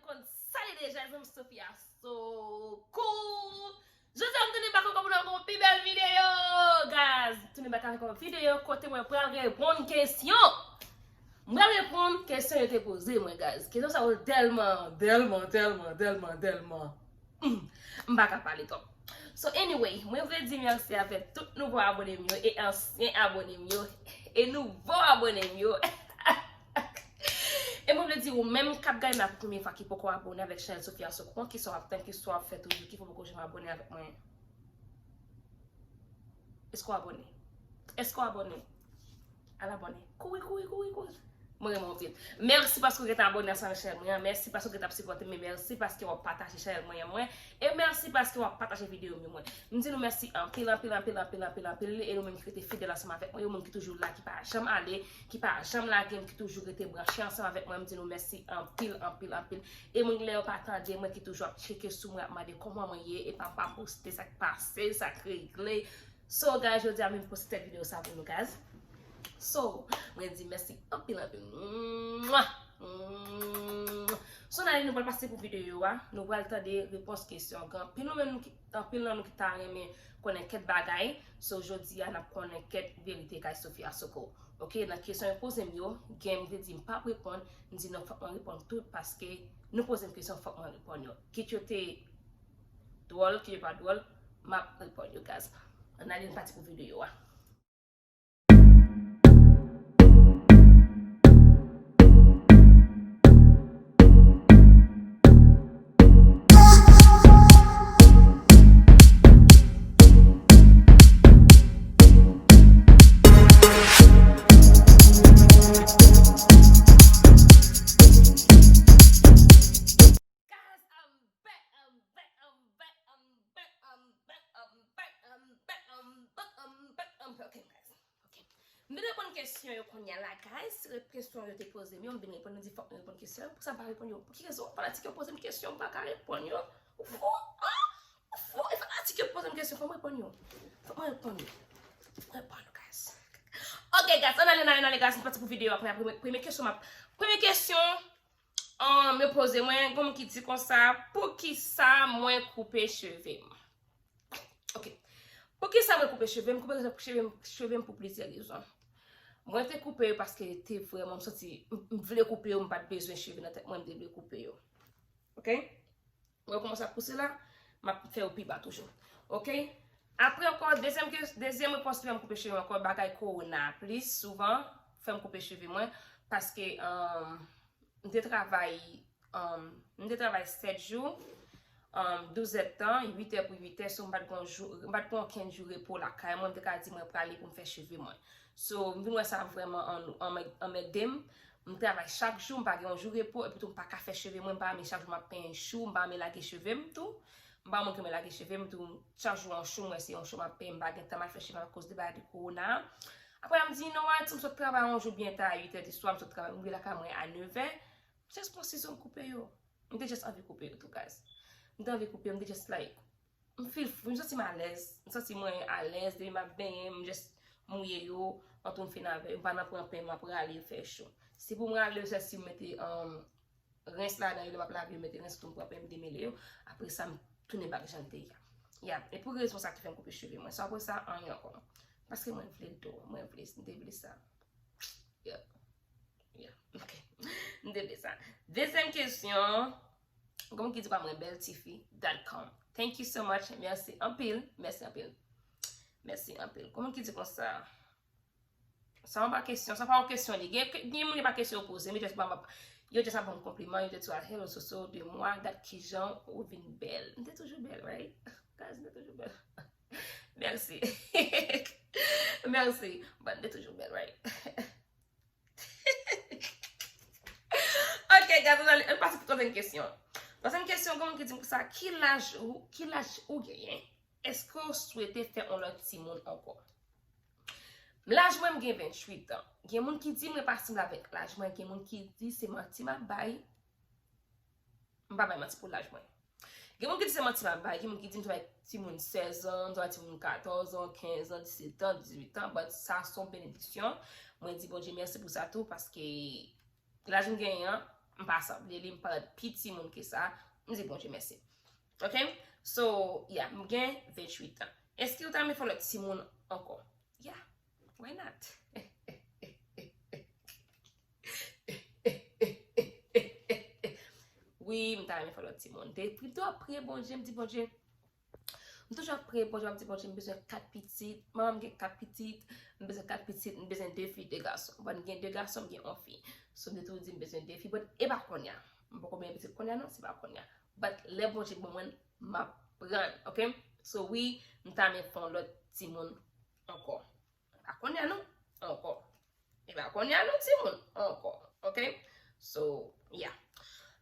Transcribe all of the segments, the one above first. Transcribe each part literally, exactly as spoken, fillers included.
Konn sa li deja, zanmi Sophia Soko. Jodi a m tounen bak ankò pou nou avèk yon pi bèl videyo, guys. Tounen bak avèk yon videyo kote mwen pral reponn kesyon. Mwen reponn kesyon yo te poze mwen, guys. Kesyon sa yo tèlman, tèlman, tèlman, tèlman, tèlman. Hmm, m pa ka pale twòp. So anyway, mwen vle di mèsi avèk tout nouvo abone m yo e ansyen abone m yo e nouvo abone m yo. E mwen vle di ou menm k ap gade m la pou premye fwa ki poko abone avèk chanèl Sophia Soko, kisa w ap tann, kisa w ap fè toujou ki fè w poko janm abone avèk mwen? Èske w abone? Èske w abone? Al abone. Kouri, kouri, kouri, kouri. Mwen renmen w anpil. Mèsi paske w gentan abone ansanm ak chanèl mwen an. Mèsi paske w gentan ap sipòte m. Mèsi paske w ap pataje chanèl mwen an mwen. E mèsi paske w ap pataje videyo m yo mwen. M di nou mèsi anpil, anpil, anpil, anpil, anpil, anpil. E nou menm ki rete fidèl ansanm avèk mwen yo, moun ki toujou la, ki pa janm ale, ki pa janm lage m, ki toujou rete branche ansanm avèk mwen, m di nou mèsi anpil, anpil, anpil. E moun lè yo pa tande mwen ki toujou ap tcheke sou mwen, ap mande kòman mwen ye, epa m pa poste sa k pase, sa k regle. So, guys, jodi a m vin poste tèt videyo sa pou nou, guys. So, mwen di mèsi anpil, anpil. Mwa! Mwa! So, n ale, nou pral pase pou videyo a. Nou pral tande repons kesyon. Gen anpil nou menm nou ki, anpil nan nou ki ta renmen konnen kèk bagay. So, jodi a, n ap konnen kèk verite kay Sophia Soko. Ok, nan kesyon yo poze m yo, gen m te di m p ap reponn, m di non, fòk mwen reponn tout paske nou poze m kesyon, fòk mwen reponn yo. Kit yo te dwòl, kit yo pa dwòl, m ap reponn yo, guys. Ann ale, n pati pou videyo a. Guys, I'm back, I'm back, I'm back, I'm back, I'm back, I'm back, I'm back, I'm back, I'm back, I'm back, I'm back, I'm back. Ok, guys. Ok. M te reponn kesyon yo kounye a la, guys. Kesyon yo te poze m yo, m vin reponn, m di fòk m reponn kesyon yo. Poukisa m pa reponn yo? Pou ki rezon? Fanatik yo poze m kesyon, m pa ka reponn yo. Ou fou? An? Ou fou? E fanatik yo poze m kesyon, fòk m reponn yo. Fòk mwen reponn yo. Fòk mwen reponn yo, guys. Ok, guys, ann ale, ann ale, ann ale, guys. M pati pou videyo a. Premye, premye, premye kesyon, m ap, premye kesyon, um, yo poze mwen, gen moun ki di konsa, poukisa mwen koupe cheve m? Ok. Poukisa mwen koupe cheve m? Koupe cheve m, cheve m pou plizyè rezon. Mwen te koupe yo paske te vrèman, m santi, m, m vle koupe yo, m pa t bezwen cheve nan tèt mwen, m te vle koupe yo. Ok? Mwen kòmanse ap pouse la, m ap fè yo pi ba toujou. Ok? Apre ankò, dezyèm ke, dezyèm repons ki fè m koupe cheve m ankò, bagay kowona a plis souvan fè m koupe cheve mwen, paske, um, m te travay, um, m te travay sèt jou, um, douz èdtan, uit è pou uit è, so m pa t gon jou, m pa t gon okenn jou repo lakay mwen, m te ka di mwen prale pou m fè cheve mwen. So, m vin wè sa vrèman an, an, anmède m. M travay chak jou, m pa gen yon jou repo, epi tou m pa ka fè cheve mwen, m pa renmen chak jou m ap penyen chou, m pa renmen lage cheve m tou. M pa yon moun ki renmen lage cheve m tou, chak jou yon chou, m wè se yon chou m ap penyen, m pa gen tan m al fè cheve m akoz de bagay de kowona a. Apre m di, you know what, m sot travay yon jou byen ta a uit è di swa, m sot travay, m rive lakay mwen a nèf è. M just pran sizon m koupe yo. M te just anvi koupe yo tou, guys. M te anvi koupe yo, m te just like, m feel free, m santi m alèz. M santi mwen alèz, depi m ap benyen, m just mouye yo, antou m fin avè yo. M pa nan pran pen, m ap rale yo fè cho. Si pou m rale yo, se si m mete, um, rens ladan yo, lè m ap lave yo, mete rens tou, m pran pen, m demele yo. Apre sa, m tounen bak jan l te ye a. Ya, e pou rezon sa ki fè m koupe cheve mwen. So apre sa, anyen ankò. Paske mwen vle l tou, mwen vle, m te vle sa. Yeah. Yeah, ok. M te vle sa. Dezyèm kesyon. Kòman ki di pa mwen bèl tifi dot com. Thank you so much. Mèsi anpil. Mèsi anpil. Mèsi anpil. Kòman ki di konsa? Sa pa kesyon, sa pa yon kesyon li. Gen, gen moun ki pa kesyon yo poze, men just ba m, yo just ap ban m konpliman, yo just di, "Hello, Soso, de mwa, gad kijan ou vin bèl." M te toujou bèl, right? Guys, m te toujou bèl. Mèsi. Mèsi. But m te toujou bèl, right? Ok, guys, ann ale, ann pase pou twazyèm kesyon. Twazyèm kesyon, gen moun ki di m konsa, ki laj ou, ki laj ou genyen? Èske w swete fè yon lòt timoun ankò? Laj mwen, m gen venntuit an. Gen moun ki di mwen pa sanble avèk laj mwen, gen moun ki di se manti m ap bay. M pa bay manti pou laj mwen. Gen moun ki di se manti m ap bay, gen moun ki di m travay timoun sèz an, m travay timoun katòz an, kenz an, disèt an, dizuit an, but sa se yon benediksyon. Mwen di Bondye mèsi pou sa tou, paske laj m genyen an, M pa sanble li, m parèt pi timoun ke sa. M di Bondye mèsi. Ok? So, yeah, m gen venntuit an. Èske w ta renmen fè lòt timoun ankò? Yeah, why not? Wi, m ta renmen fè lòt timoun. Depi m tou ap priye Bondye, m di Bondye, m toujou ap priye Bondye, m ap di Bondye, m bezwen kat pitit. Manman m gen kat pitit, m bezwen kat pitit, m bezwen de fi, de gason. Bon, m gen de gason, m gen yon fi. So, m te toujou di m bezwen de fi, but e pa kounye a. M poko byen pitit kounye a non, se pa kounye a. But lè Bondye ban mwen, m ap pran, ok? So, wi, m ta renmen fè yon lòt timoun ankò. E pa kounye a non, ankò. E pa kounye a non, timoun, ankò, ok? So, yeah.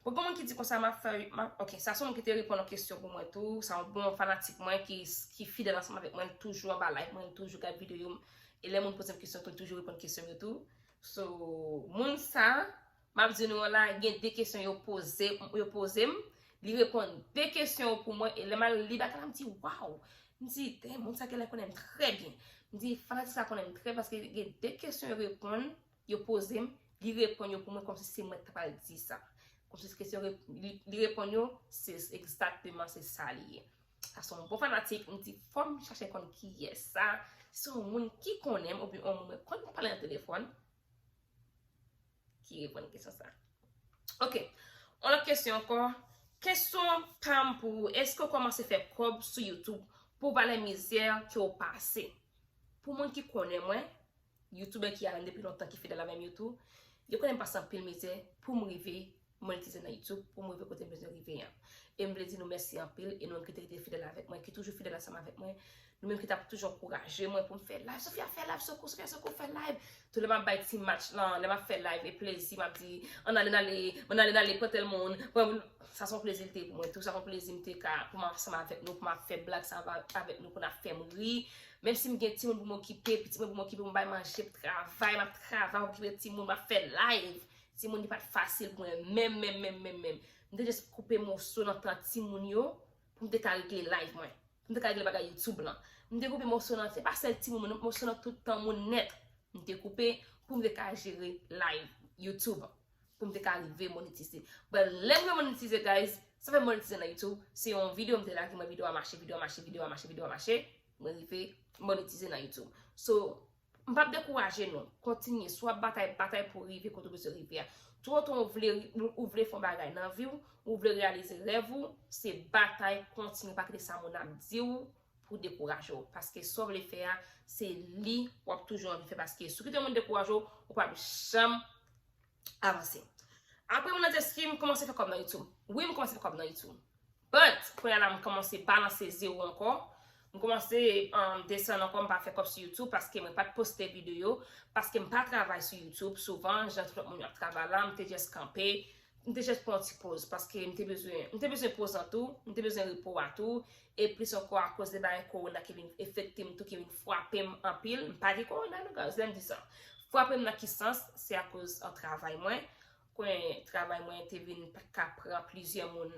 Pou gen moun ki di konsa, m ap fè, m ap, ok, sa se yon moun ki te reponn yon kesyon pou mwen tou, sa yon bon fanatik mwen ki, ki fidèl ansanm avèk mwen, li toujou anba live mwen, li toujou gad videyo m, e lè moun poze m kesyon tou, li toujou reponn kesyon m yo tou. So, moun sa, m ap di nou an la, gen de kesyon yo poze, yo poze m, li reponn de kesyon yo pou mwen, e lè m al li bagay la, m di, waw! M di, damn, moun sa genlè konnen m trè byen. M di, fanatik sa konnen m trè byen, paske gen de kesyon yo reponn, yo poze m, li reponn yo pou mwen kòmsi se mwen ki ta pral di sa. Kòmsi se kesyon, li, li reponn yo, se egzakteman se sa li ye. Sa se yon bon fanatik, m di, fò m chache konn kiyès sa. Se yon moun ki konnen m, oubyen yon moun mwen konn pale nan telefòn, ki reponn kesyon sa. Ok. Yon lòt kesyon ankò. Kesyon pa m pou ou, èske w kòmanse fè kòb sou YouTube pou valè mizè ke w pase? Pou moun ki konnen mwen, youtubè ki avè m depi lontan, ki fidèl avè m yo tou, yo konnen m pase anpil mizè pou m rive monetize nan YouTube, pou m rive kote m bezwen rive an. E m vle di nou mèsi anpil, e nou menm ki te rete fidèl avèk mwen, ki toujou fidèl ansanm avèk mwen, nou menm ki t ap toujou ankouraje mwen pou m fè live. Sofia, fè live, Soko, Sofia, Soko, fè live. Tou lè m ap bay ti match lan, lè m ap fè live, e plezi, m ap di, ann ale, n ale, ann ale, n ale, pran tèl moun, pran moun. Sa se yon plezi l te ye pou mwen tou, sa se yon plezi m te ka, pou m ansanm avèk nou, pou m ap fè blag sa avèk nou, pou n ap fè m ri. Menm si m gen timoun pou m okipe, pitit mwen pou m okipe, pou m bay manje, m travay, m ap travay, m okipe timoun, m ap fè live. Timoun, li pa t fasil pou mwen, menm, menm, menm, menm, menm. M te just koupe moso nan tan timoun yo, pou m te ka regle live mwen. Pou m te ka regle bagay YouTube lan. M te koupe moso nan, se pa sèl timoun, moso nan tout tan moun nèt. M te koupe pou m te ka jere live YouTube. Pou m te ka rive monetize. But lè m rive monetize, guys, sa fè m monetize nan YouTube, se yon videyo m te lage, mwen videyo a mache, videyo a mache, videyo a mache, videyo a mache, mwen rive monetize nan YouTube. So, m p ap dekouraje nou. Kontinye. Si w ap batay, batay pou w rive kote w bezwen rive a. Toutotan w vle, ou vle fè yon bagay nan vi w, ou vle reyalize rèv ou, se batay, kontinye, pa kite sa moun ap di w pou dekouraje w. Paske sa w vle fè a, se li w ap toujou anvi fè. Paske si w kite yon moun dekouraje w, ou p ap janm avanse. Apre moun nan di, èske m kòmanse fè kòb nan YouTube? Wi, m kòmanse fè kòb nan YouTube. But, kounye a la, m kòmanse balanse zewo ankò. M kòmanse, um, desann ankò, m pa fè kòb sou YouTube paske mwen pa t poste videyo, paske m pa travay sou YouTube souvan, jan tout lòt moun yo ap travay la, m te just kanpe, m te just pran yon ti poz, paske m te bezwen, m te bezwen poz lan tou, m te bezwen repo a tou, e plis ankò akoz de bagay kowona ki vin efekte m tou, ki vin frape m anpil, m pa gen kowona non, guys, lè m di sa. Frape m nan ki sans? Se akoz, uh, travay mwen, konnen travay mwen te vin pa ka pran plizyè moun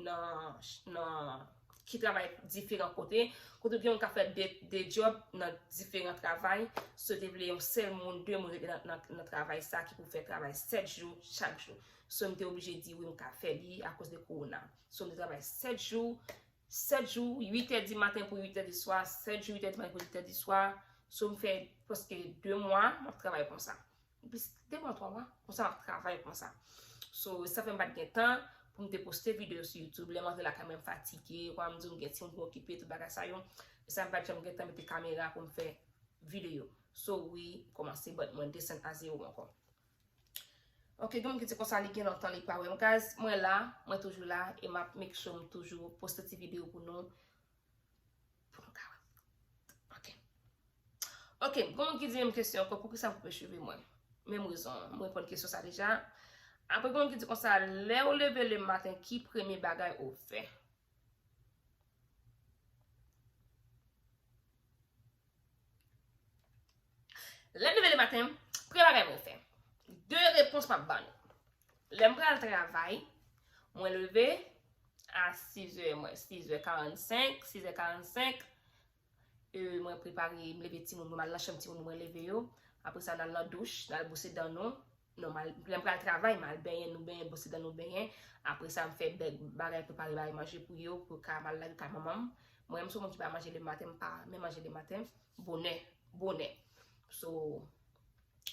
nan, nan, ki travay diferan kote. Kote gen moun ka fè de, de job nan diferan travay. So, te vle yon sèl moun, de moun rete nan, nan, nan travay sa ki pou fè travay sèt jou, chak jou. So, m te oblije di wi, m ka fè li akoz de kowona. So, m te travay sèt jou, sèt jou, uit è di maten pou uit è di swa, sèt jou, uit è di maten pou uit è di swa. So, m fè prèske de mwa, m ap travay konsa. Plis de mwa, twa mwa, konsa m ap travay konsa. So, sa fè m pa t gen tan pou m te poste videyo sou YouTube. Lè m antre lakay mwen, m fatige, kòm m di w, m gen timoun pou m okipe, tout bagay sa yo. E sa m pa t janm gen tan mete kamera pou m fè videyo. So, wi, kòmanse, but mwen desann a zewo ankò. Ok, gen moun ki di konsa li gen lontan li pa wè m. Guys, mwen la, mwen toujou la, e m ap make sure m toujou poste ti videyo pou nou. Pou nou ka wè. Ok. Ok, gen moun ki di menm kesyon ankò, poukisa m koupe cheve mwen? Menm rezon an, m reponn kesyon sa deja. Apre, gen moun ki di konsa, lè w leve le maten, ki premye bagay ou fè? Lè m leve le maten, premye bagay mwen fè. De repons m ap ba nou. Lè m pral travay, mwen leve a sizè, mwen, sizè karannsenk, sizè karannsenk, e, mwen prepare, m leve timoun mwen, m al nan chanm timoun mwen, mwen leve yo. Apre sa, n al nan douch, n al bwose dan nou. Non, m al, lè m pral travay, m al benyen, nou benyen, bwose dan nou benyen. Apre sa, m fè bèl bagay, prepare bagay manje pou yo, pou yo ka, m al lage kay manman m. Mwen menm, sou moun ki pa manje le maten, m pa renmen manje le maten, bonè, bonè. So,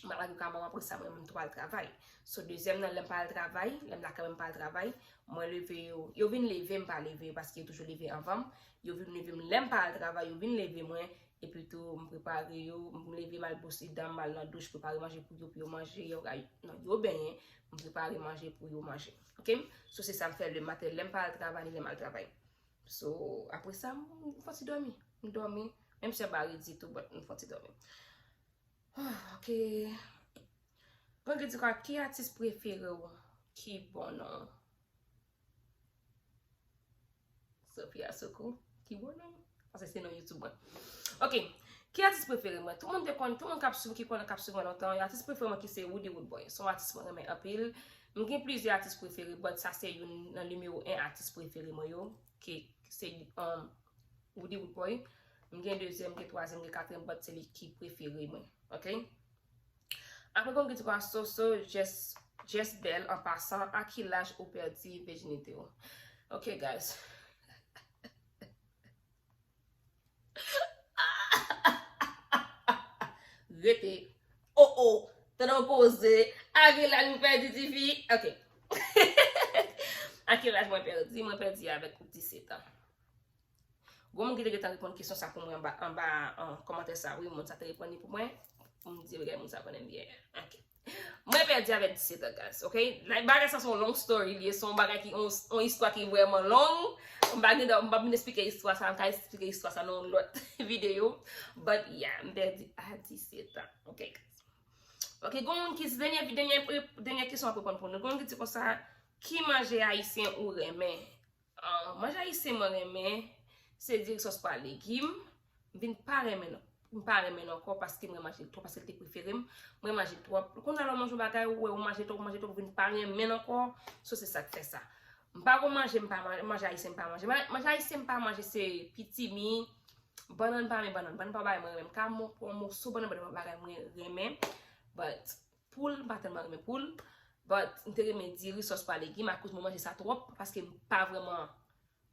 m al lage kay manman m, apre sa, mwen menm tou al travay. So, dezyèm nan, lè m pa al travay, lè m lakay mwen, m pa al travay, mwen leve yo, yo vin leve, m pa leve yo, paske yo toujou leve anvan m. Yo vin leve m, lè m pa al travay, yo vin leve mwen, epi tou, m prepare yo, m leve, m al bwose dan, m al nan douch, prepare manje pou yo, pou yo manje, yo, non, yo benyen, m prepare manje pou yo manje. Oke? So, se sa m fè le maten, lè m pa al travay, ni lè m al travay. So, apre sa, m, m fè ti dòmi. M dòmi. Menm si an pa redi tou, but m fè ti dòmi. Ah, oke. Bon, ki di kwa, ki atis prefere w? Ki bon non? Sophia Soko. Ki bon non? Paske se non YouTube mwen. Oke. Ki atis prefere mwen? Tout moun te konn, tout moun k ap swiv, ki konnen k ap swiv mwen lontan, atis prefere mwen ki se Roody Roodboy. Se yon atis mwen renmen anpil. M gen plizyè atis prefere, but sa se youn nan nimewo en atis prefere mwen yo, ki se, um, Roody Roodboy. M gen dezyèm, m gen twazyèm, m gen katriyèm, but se li ki prefere mwen. Oke? Apre, gon ki di kwa, Soso, Jess, Jess Bell, an pasan, a ki laj ou pèdi vèjinite w? Oke, guys. Rete. Oh, oh. Tande yon koze. A ki laj ou pèdi tifi? Oke. A ki laj mwen pèdi? Mwen pèdi avèk disèt an. Gon moun ki te gentan reponn kesyon sa pou mwen anba, anba, an, kòmantè sa, wi, moun sa te reponn li pou mwen. Pou m di, gade, moun sa konnen m byen. Oke. Mwen pèdi avèk disèt an, guys, oke? Like, bagay sa se yon long story, li ye, se yon bagay ki, yon, yon istwa ki vrèman long. M pa gen, m pa vin eksplike istwa sa, m ka eksplike istwa sa nan yon lòt videyo. But, yeah, m pèdi a disèt an, oke, guys? Oke, gon moun ki, dènyè, dènyè, dènyè kesyon ap reponn pou nou. Gon moun ki di konsa, ki manje ayisyen ou renmen? Ah, manje ayisyen mwen renmen, se diri sòs pwa legim. M vin pa renmen l, m pa renmen l ankò paske mwen manje l twòp, paske l te prefere m. Mwen manje l twòp. Kounye a lè w manje yon bagay, ou wè ou manje twòp, ou manje twòp, ou vin pa renmen l ankò. So, se sa k fè sa. M pa gon manje, m pa manje, manje ayisyen m pa manje. Ma-, manje ayisyen m pa manje, se pitimi, bannann pa renmen bannann. Bannann pa bagay mwen renmen. M ka mo-, pran moso bannann, bannann pa bagay mwen renmen. But, poul, m pa tèlman renmen poul. But, m te renmen diri sòs pwa legim akoz mwen manje sa twòp, paske m pa vrèman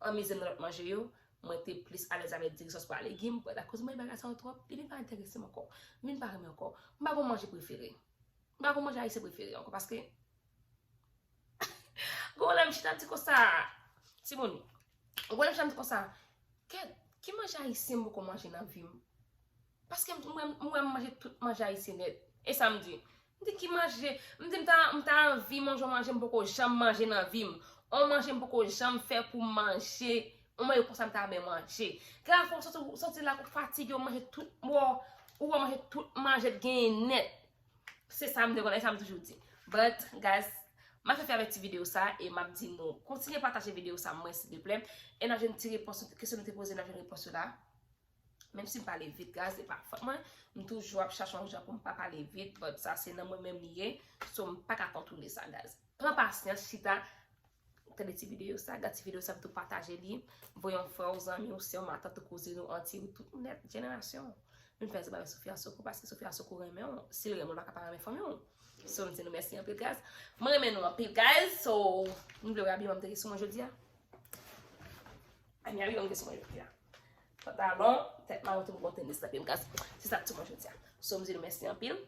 anmize m nan lòt manje yo. Mwen te plis alèz avèk diri sòs pwa legim, but akoz mwen bagay sa yo twòp, li vin pa enterese m ankò. M vin pa renmen ankò. M pa gon manje prefere. M pa gon manje ayisyen prefere ankò, paske gon lè m chita m di konsa, timoun, gon lè m chita m di konsa, kèt, ki manje ayisyen m poko manje nan vi m? Paske m, mwen, mwen, m manje tout manje ayisyen nèt. E sa m di. M di ki manje, m di m ta, m ta anvi manje yon manje m poko janm manje nan vi m. Yon manje m poko janm fè pou m manje. Yon manje konsa m ta renmen manje. Gen lafwa w soti, soti lakay ou fatige, w manje tout, w, ou manje tout manje k genyen nèt. Se sa m te konnen, sa m toujou di. But, guys, m ap fè avèk ti videyo sa e m ap di nou, kontinye pataje videyo sa mwen, silvouplè. E n ap jwenn ti repons, kesyon nou te poze, n ap jwenn repons yo la. Menm si m pale vit, guys, se pa fòt mwen. M toujou ap chache yon jan pou m pa pale vit, but sa se nan mwen menm li ye. So, m pa ka kontwole sa, guys. Pran pasyans, chita, tande ti videyo sa, gad ti videyo sa, tou pataje li. Voye yon frè w, zanmi w, sè w, matant ou, kouzin ou, anti ou, tout nèt, jenerasyon w. Vin fè ti bagay Sophia Soko, paske Sophia Soko renmen w. Si l renmen w, l pa ka pa renmen fanmi w. So, m di nou mèsi anpil, guys. Mwen renmen nou anpil, guys. So, nou vle wè abiman m te gen sou mwen jodi a? Abiman m te gen sou mwen jodi a. Pantalon, tèt mawon, tou bon tenis nan pye m, guys. Se sa k sou mwen jodi a. So, m di nou mèsi anpil.